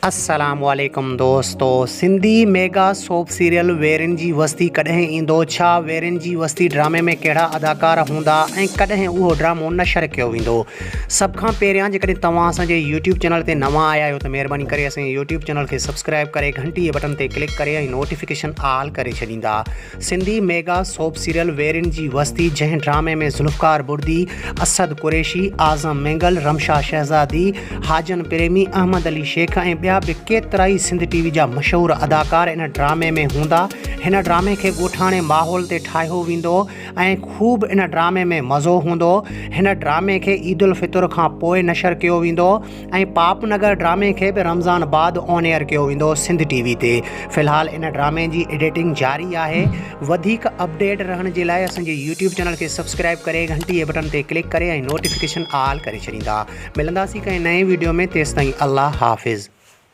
السلام عليڪم دوستو سنڌي ميگا سوپ سيريل ويرين جي وستي ڪڏهن ايندو ڇا ويرين جي وستي ڊرامي ۾ ڪهڙا اداڪار هوندا ۽ ڪڏهن اهو ڊرامو نشر ڪيو ويندو سڀ کان پهريان جيڪڏهن توهان اسان جي يوٽيوب چينل تي نوان آيا آهيو ته مهرباني ڪري اسان جي يوٽيوب چينل کي سبسڪرائب ڪري گهنٽي جي بٽن تي ڪلڪ ڪري ۽ نوٽيفڪيشن آل ڪري ڇڏيندا سنڌي ميگا سوپ سيريل ويرين جي وستي جنهن ڊرامي ۾ ذوالفقار بڙدي، اسد قريشي، اعظم مينگل، رمشا شهزادي، حاجن پريمي، احمد علي شيخ ۽ ٻيا به ڪيترائي سنڌ ٽي وي جا مشهور اداڪار ان ڊرامي ۾ هوندا. هن ڊرامي کي ڳوٺاڻي ماحول تي ٺاهيو ويندو ۽ خوب ان ڊرامي ۾ مزو هوندو. هن ڊرامي کي عيدالفطر کان پوء نشر ڪيو ويندو. ۽ پاپ نگر ڊرامي کي به رمضان بعد آن ايئر ڪيو ويندو سنڌ ٽي وي تي في الحال ان ڊرامي جي ايڊيٽنگ جاري آهي وڌيڪ اپڊيٽ رهڻ جي لاء اسان جي يوٽيوب چينل کي سبسڪرائب ڪري گهنٽي جي بٽن تي ڪلڪ ڪري ۽ نوٽيفڪيشن آل ڪري ڇڏيندا ملنداسين ڪنهن نئين ويڊيو ۾ تيستائين الله حافظ.